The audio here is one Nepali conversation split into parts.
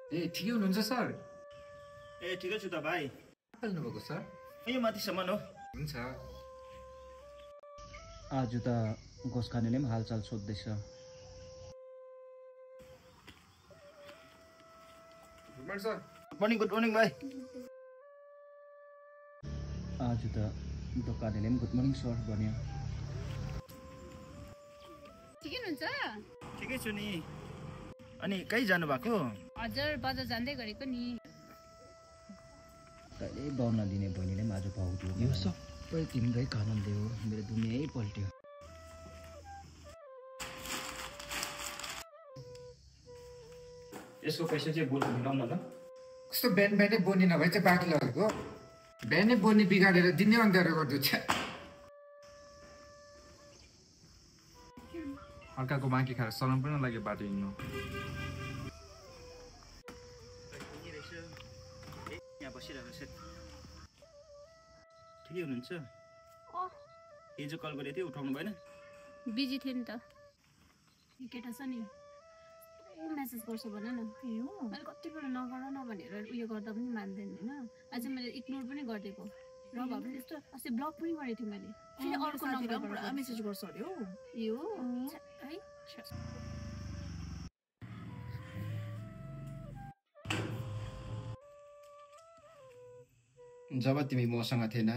ए ठिकै हुनुहुन्छ सर? ए ठिकै छु त भाइ। बोल्नुभएको सर? यो माथिसम्म हो। हुन्छ। आज त गोस्खानेले पनि हालचाल सोध्दैछ। Good morning sir. Good morning भाइ। आज त दोकानेले पनि गुड मर्निङ सर भन्यो। ठिकै हुनुहुन्छ? ठिकै छु नि। अनि कहीँ जानु भएको? हजुर बजार जाँदै गरेको नि। कहिले बाउन दिने बहिनीले पनि आज भाउ दियो। यो सबै तिमीकै कारणले हो, मेरो दुनियाँ पल्ट्यो। यसको पैसा चाहिँ बोल्नु मिलाउन ल। कस्तो बिहानै बोनी नभए चाहिँ बाँकी लगेको? बिहानै बोनी बिगारेर दिनै अँध्यारो गरिदिन्छ। अर्काको बाँकी खाएर सलाम पनि लाग्यो बाटो हिँड्नु। यहाँ बसिरहेको छ। ठिकै हुनुहुन्छ? हिजो कल गरेको थिएँ, उठाउनु भएन? बिजी थिएँ नि त। केटा छ नि मेसेज गर्छ भन न। मैले कतिपल्ट नगर न भनेर उयो गर्दा पनि मान्दैन होइन। आज मैले इग्नोर पनि गरिदिएको र भए पनि यस्तो अस्ति ब्लक पनि गरेको थिएँ मैले। फेरि अर्को नम्बरबाट मेसेज गर्छ अरे हो यो है। जब तिमी मसँग थिएन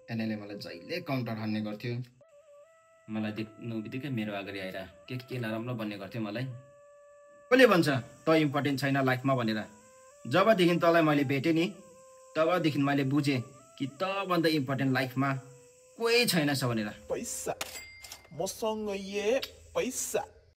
एनएलले मलाई जहिले काउन्टर हान्ने गर्थ्यो। मलाई देख्नु बित्तिकै मेरो अगाडि आएर के नराम्रो भन्ने गर्थ्यो मलाई। कसले भन्छ त इम्पोर्टेन्ट छैन लाइफमा भनेर? जबदेखि तँलाई मैले भेटेँ नि तबदेखि मैले बुझेँ कि तँभन्दा इम्पोर्टेन्ट लाइफमा कोही छैन छ भनेर। पैसा मसँग पैसा